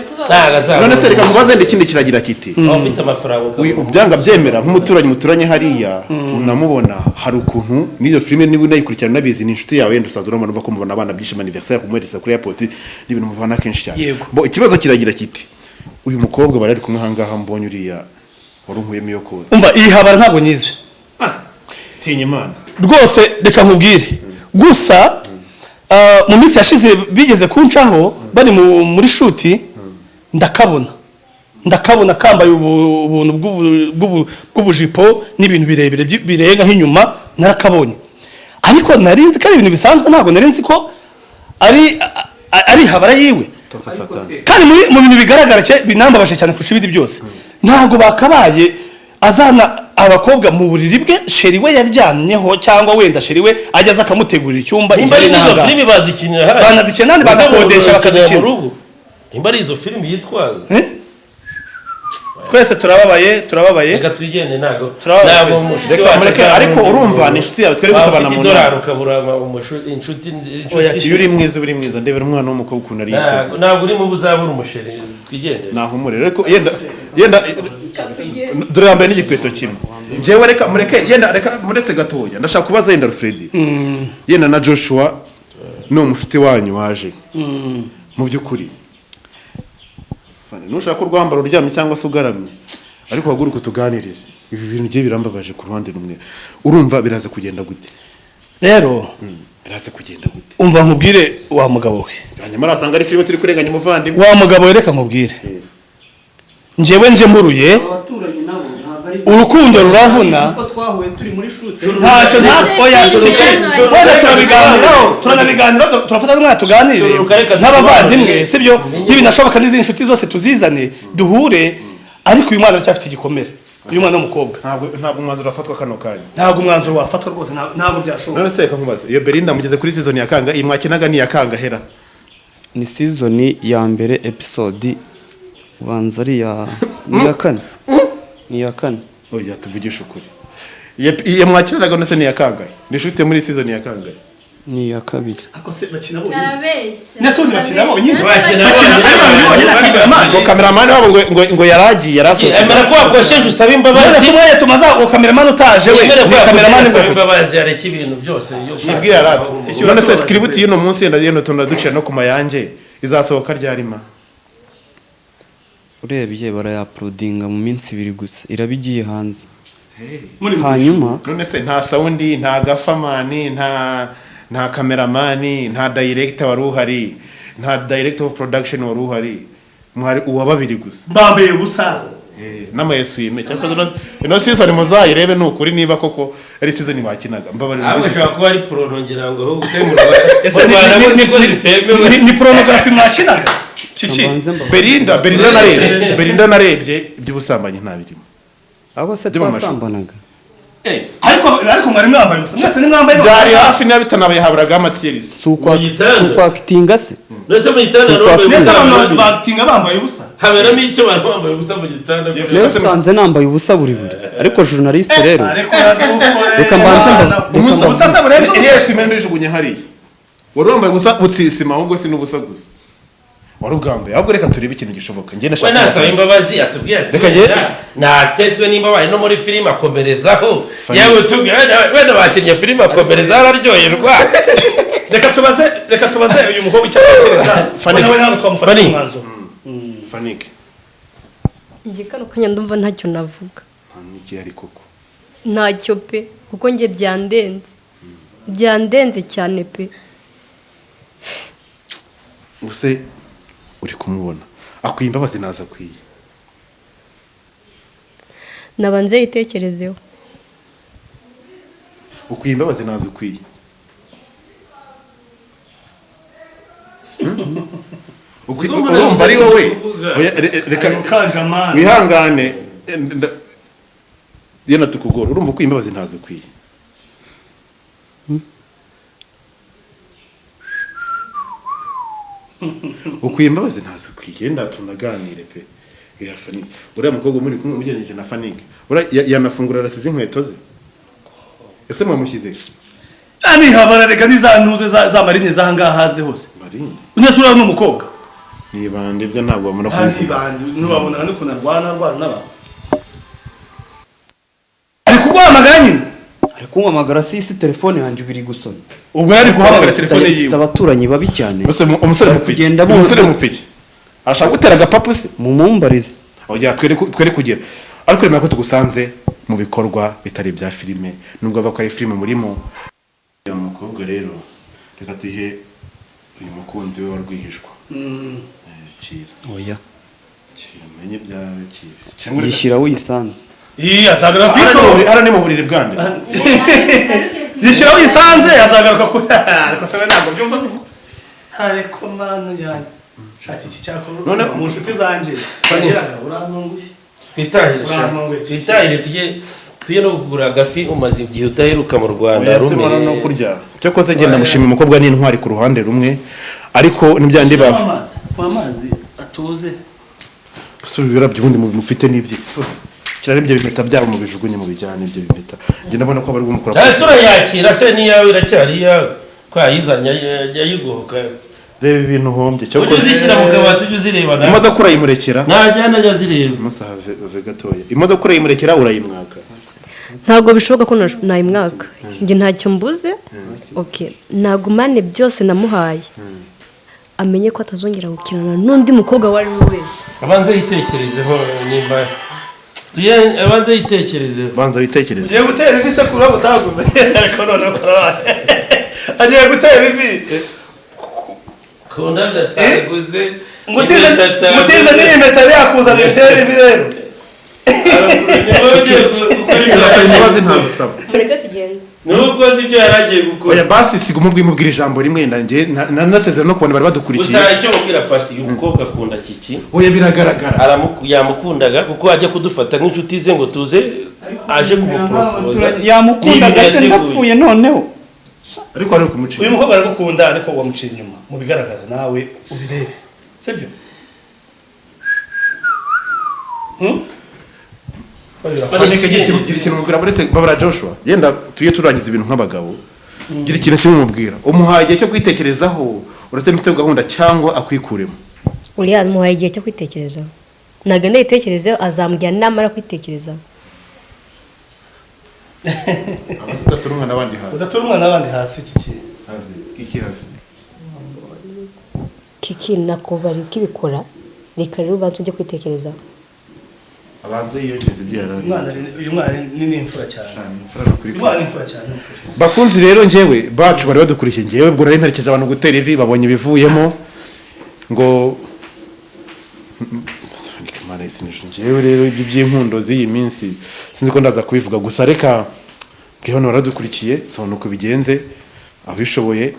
None se reka nkubaze, ikindi kiragira kiti Waba ufite amafaranga ukabona. Byanga byemera, nk'umuturanyi muturanye hariya, unamubona hari ukuntu n'iyo filime niba unayikurikirana unabizi, ni inshuti yawe, yenda usanzwe urabona ko mubona abana byishima anniversaire, kumuhereza kuri airport, ni ibintu mubona kenshi cyane. Yego. Bo ikibazo kiragira kiti uyu mukobwa bari kumwe ahangaha, mbonye uriya wari unkuyemo iyo kotsa. Umva, iyi habara ntabwo nyizi. Tinya Imana. Rwose reka nkubwire gusa, mu minsi yashize bigeze kuncaho bari muri shoot, ndakabona kambaye ubuntu bw'ubujipo n'ibintu birebire birenga nk'inyuma. Narakabonye, ariko nari nzi ko ari ibintu bisanzwe, ntabwo nari nzi ko ari habara yiwe. Toka satani. Kandi mu bintu bigaragara binambabaje cyane kurusha ibindi byose, ntabwo bakabaye azana abakobwa mu buriri bwe chéri we yaryamyeho, cyangwa wenda chéri we ajya aza akamutegurira icyumba. Nimba ari imbere n'izo n'ahangaha. filimi bazikinira hariya. Banazikina n'ahandi, Ese bagakodesha umuntu bakazikina. mu rugo, nimba ari izo filimi yitwaza. Eh? Twese turababaye, turababaye. Reka twigende, ntabwo Turababaye. ntabwo umushuti Reka wacu mureke, azabona ariko undi urumva muntu. ni inshuti yawe, twere Waba gutabana ufite mu idolari nama. ukabura inshuti. Oya, Inshuti Iyo uri mwiza, uri mwiza. Ndebera umwana w'umukobwa ukuntu ari ntabwo yiteguye. Ntabwo uri mu buzabura umuchéri, twigendere. Nahumure, ariko yenda dore yambaye n'igikweto kimwe. Njyewe reka mureke, yenda reka muretse gatoya, ndashaka kubaza yenda Alfred, yenda na Joshua, ni umushuti wanyu waje. Mu by'ukuri Fane, nushaka urwambaro uryamye cyangwa se ugaramye, ariko uhaguruke utuganirize. Ibi bintu ngiye birambabaje ku ruhande rumwe. Urumva biraza kugenda gute? Rero Biraza kugenda gute? umva nkubwire, wa mugabo we. Hanyuma arasanga ari filime turi kurenganya umuvandimwe. Wa mugabo we, reka nkubwire, njyewe nje mburuye Abaturanyi nabo ntabwo ari urukundo ruravuna. Kuko twahuye turi muri shoot. Ntacyo, nta, oya, wenda turabiganiraho, turanabiganiraho, turafata n'umwana tuganire Tururuka, reka nk'abavandimwe, dusobanure. sibyo? Nibinashoboka n'izindi nshuti zose tuzizane duhure, ariko uyu mwana aracyafite igikomere, uyu mwana w'umukobwa. Ntabwo umwanzuro wafatwa kano kanya. Ntabwo umwanzuro wafatwa rwose, ntabwo byashoboka. None se reka nkubaze, iyo Belinda mugeze kuri season ya kanga? Iyi mwakinaga ni iya kanga hera? Ni season ya mbere, episode ubanza ari iya, ni iya kane, ni iya kane. Oya, tuvugishe ukuri. Iyo mwakinaga none se ni iya kangahe? Ni shoot muri season ya kangahe? Ni iya kabiri. Ako se bakina bonyine? Arabeshya. Nese ubundi bakina bonyine? Bakina Bakina bonyine. ari babiri bonyine na cameraman. Ngo cameraman wabo ngo yaragiye, yarasohotse. Emera ko wakosheje usaba None imbabazi. se umwanya tumaze uwo cameraman utaje we, Emera ko ni cameraman wakosheje usaba ngo imbabazi, areke ibintu byose. Nibwira rata. None se script y'uno munsi yenda tunaducira no ku mayange, izasohoka ryarima? Urebye barayaprodinga mu minsi 2 gusa, iraba igiye hanze. Muri Hanyuma None se nta sound, nta gaffer man, nta cameraman, nta director wari uhari, nta director of production wari uhari, mwari uwa babiri gusa? Mbambaye ubusa. N'ama eswime cyangwa ino season muzayirebe ni ukuri niba koko ari season bakinaga mbabarira. Ahubwo ishobora kuba ari porno, ngira ngo ahubwo mu Rwanda niko zitemewe. Ni pornography mwakinaga, Kiki? Belinda, Belinda narebye, Belinda narebye iby'ubusambanyi ntabirimo. Abo se Byo mu mashusho. twasambanaga? Ariko mwari mwambaye ubusa mwese, nimwambaye. Byari hafi niba bitanabaye, haburaga amatiyerisi. Si ukwa Mu gitanda. si ukwakitinga se? Mbese mu gitanda Si bambaye Mbese ubusa? abantu batinga bambaye ubusa? Haberamo icyo abantu bambaye ubusa mu gitanda? Rero usanze nambaye ubusa buri buri, ariko journaliste rero Ariko yadukoreye. Reka mbanze reka Ubusa se burenze ubusa? Iriya sima ntijugunye hariya wari wambaye ubusa butsisima, ahubwo si n'ubusa gusa wari ubwambaye. Ahubwo reka turebe ikintu gishoboka, njye We nashaka nasaba imbabazi, atubwire ati Reka njye- wenda nateswe nimba abaye no muri filime akomerezaho. Fanny. Yewe, tubwire wenda bakinnye filime akomerezaho araryoherwa. Reka tubaze uyu mukobwa icyo atekereza. Fanny. Nawe ntabwo twamufata Fanny. umwanzuro. Fanike. Njye kano kanya ndumva ntacyo navuga. Nta n'igihari koko. Ntacyo pe, kuko njye byandenze, byandenze cyane pe. Ubuse uri kumubona akwiye imbabazi, naza akwiye? Nabanze yitekerezeho. Ukwiye imbabazi, naza ukwiye? Urumva ari wowe? Oya, reka Kanjamani. wihangane, yenda tukugora. Urumva ukwiye imbabazi, ntazo ukwiye? Ukwiye imbabazi, ntazo ukwiye? Yenda tunaganire pe. Ya Fanike, uriya mukobwa muri kumwe umugereranyije na Fanike, uriya yanafungura arasize inkweto ze, ese mwamushyize? Nihabara, reka n'iza ntuze za marine z'ahangaha haze hose. Marine? Unyese uriya ni umukobwa. Nibande ibyo ntabwo bamara kubivuga. Ntibandi ntubabona n'ukuntu arwana, arwana n'abantu, ari kuguhamagara nyine. Ari kumpamagara sisi, telefone yanjye ibiri gusona. Ubwo yari guhamagara telefone Mfite yiwe. abaturanyi babi cyane. Ese umusore Bari mupfiki kugenda umusore mupfiki arashaka gutera agapapu se? Mumumbarize. Oya, twere kugera, ariko remera ko tugusanze mu bikorwa bitari ibya filime, nubwo avuga ko ari filime murimo. Uyu mukobwa rero reka tuhe uyu mukunzi we wa rwihishwa. Kira. Oya. Kira umenye ibyawe, kira. Cyangwa reka- Yishyira wisanze. Iyi azagaruka ku Hano ni mu ito. buriri- hano ni mu buriri bwande. Yishyira wisanze, azagaruka ku, ariko se we ntabwo byumva koko? Ariko mana yanjye, shaka iki cyakora mu nshuti zanjye bageraga, urantunguye. Twitahire sha. Urantunguye. Twitahire tujye no kugura agafi, umaze igihe udaheruka mu Rwanda. Oya, se mbona no kurya cyakoze. Ngenda mushima, umukobwa ni intwari ku ruhande rumwe, ariko n'ibyandi Nywa bavu amazi, nywa amazi atuze. Gusubira ibirabyo ubundi mufite n'ibyo kirari, ibyo bimeta byabo mubijugunye, mubijyane ibyo bimeta. Njye ndabona ko bari gumukora. Ese urayakira se n'iyawe iracyari iyawe ko yayizanye yayigoboka? Reba ibintu uhombye. Ujye uzishyira mu kabati, ujye uzireba nawe. Imodoka urayimurekera. Najyana ajya azireba. Amasaha ave gatoya, imodoka urayimurekera, urayimwaka? Ntabwo bishoboka ko nayimwaka, njye ntacyo mbuze. Okay, nagumane byose namuhaye, amenye ko atazongera gukinana n'undi mukobwa uwo ari we wese. Abanze yitekerezeho nimba tujye, abanze yitekerezeho. Banza witekereze. Ugiye gutera ivi se kurabo utaguze? Ariko noneho karabaye, agiye gutera ivi. Ku ndabyo ataguze. Ngo utize n'iyi mpeta yari yakuzaniye, utera ivi rero. Niba ugiye gukora ibyo Imbabazi ntabwo usaba. Mureke tugende. Nubwo uzi ibyo yari agiye gukora. Oya basi, siga umubwira ijambo rimwe, njye nanasezera no kubona bari badukurikiye. Gusa icyo mubwira Pasi, uyu mukobwa akunda Kiki. Oya, biragaragara. Yamukundaga kuko ajya kudufata nk'inshuti ze ngo tuze aje kumuporopoza. Yamukundaga se? Ndapfuye noneho. Ariko ari kumucika. Uyu mukobwa aragukunda, ariko wamuciye inyuma mu bigaragara, nawe ubirebe, sibyo? Hmm? Fanike, gira ikintu umubwira uretse babara Joshua. Yenda tujye turangiza ibintu nk'abagabo. Gira ikintu kimwe umubwira, umuhaye igihe cyo kwitekerezaho, uretse mfite gahunda cyangwa akwikuremo. Uriya muhaye igihe cyo kwitekerezaho, nagenda yitekerezeho, azambwira namara kwitekerezaho. Abase udatura umwana abandi hasi. Udatura umwana w'abandi hasi, iki kintu. Iki hasi. Kiki nakubari kibikora, reka rero ubanze ujye kwitekerezaho. Abanze yiyongeze ibyo yari Umwana uyu mwana ni n'imfura cyane. Imfura ni ukuri. Uyu mwana ni imfura cyane, ni ukuri. Bakunzi rero njyewe bacu bari badukurikiye, njyewe ubwo nari mperekeje abantu gutera ivi, babonye ibivuyemo ngo Fanike, Mana. Imana y'isi n'ijuru. Njyewe rero ibyo by'inkundo z'iyi minsi sinzi ko ndaza kubivuga, gusa reka mbwira hano baradukurikiye, sobanura uko bigenze, abishoboye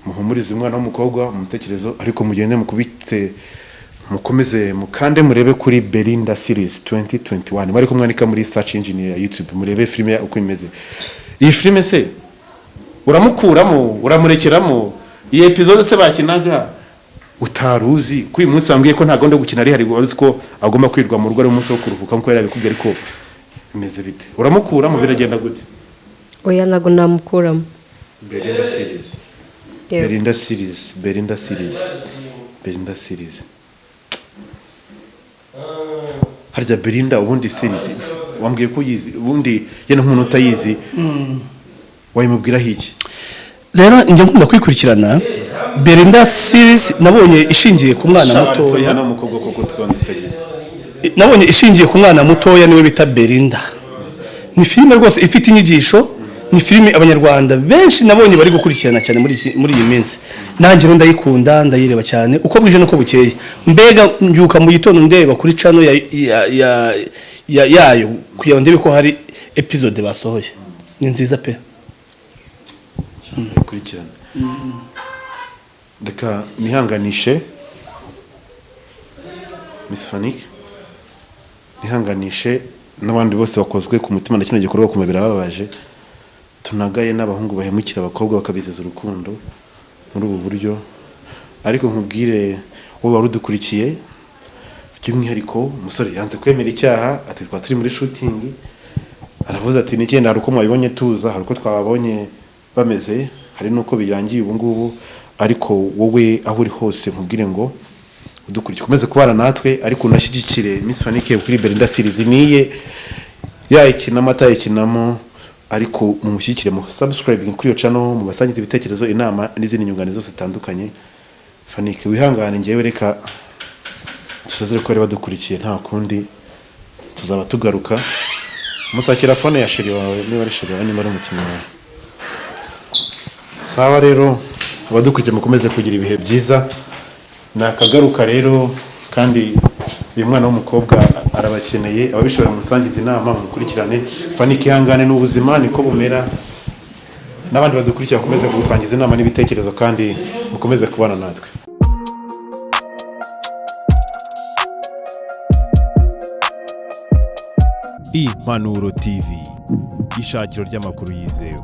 muhumurize umwana w'umukobwa mu bitekerezo, ariko mugende mukubitse, mukomeze mukande murebe kuri Belinda series 2021, bari kumwandika muri search engine ya YouTube, murebe filime ya uko imeze. Iyi filime se uramukuramo, uramurekeramo? Iyi episode se bakinaga utaruzi ko uyu munsi wambwiye ko nta gahunda yo gukina ari hari, wari uzi ko agomba kwirwa mu rugo ari umunsi wo kuruhuka nkuko yari abikubwiye, ariko bimeze bite? Uramukuramo, biragenda gute? Oya, ntabwo namukuramo. Belinda series. Yego. Belinda series, Belinda series, Belinda series. Harya Belinda ubundi series wambwiye ko uyizi, ubundi ye nk'umuntu utayizi wayimubwiraho iki? Rero njya nkunda kwikurikirana Belinda series, nabonye ishingiye ku mwana mutoya. Umwana w'umukobwa koko twanze kagira. Nabonye ishingiye ku mwana mutoya niwe bita Belinda. Ni filime rwose ifite inyigisho, ni filime abanyarwanda benshi nabonye bari gukurikirana cyane muri iyi minsi. Nanjye rero ndayikunda, ndayireba cyane uko bwije n'uko bukeye. Mbega mbyuka mu gitondo ndeba kuri channel yayo kugira ngo ndebe ko hari episode basohoye. Ni nziza pe. Kurikirana. Reka nihanganishe Miss Fanik, nihanganishe n'abandi bose bakozwe ku mutima na kino gikorwa, kumva birababaje. Tunagaye n'abahungu bahemukira abakobwa bakabizeza urukundo muri ubu buryo. Ariko nkubwire wowe wari udukurikiye, by'umwihariko umusore yanze kwemera icyaha, ati twa turi muri shooting, aravuze ati n'icyenda hari uko mwabibonye tuza, hari uko twababonye bameze, hari n'uko birangiye ubu ngubu. Ariko wowe aho uri hose nkubwire ngo udukurikiye ukomeze kubana natwe, ariko unashyigikire Miss Fanike kuri Belinda series, niye yayikinamo atayikinamo, ariko mumushyigikire mu subscribing kuri iyo channel, mubasangize ibitekerezo, inama n'izindi nyunganizi zose zitandukanye. Fanike wihangane, ngewe reka dusezere ko bari badukurikiye, nta kundi tuzaba tugaruka. Musakira phone ya chéri wawe, niba ari chéri wawe, niba ari umukinnyi wawe. Sawa rero abadukurikiye, mukomeze kugira ibihe byiza. Nakagaruka rero, kandi uyu mwana w'umukobwa arabakeneye, ababishobora musangize inama, mukurikirane. Fanike ihangane n'ubuzima niko bumera, n'abandi badukurikira bakomeze kugusangiza inama n'ibitekerezo, kandi mukomeze kubana natwe. Impanuro TV, ishakiro ry'amakuru yizewe.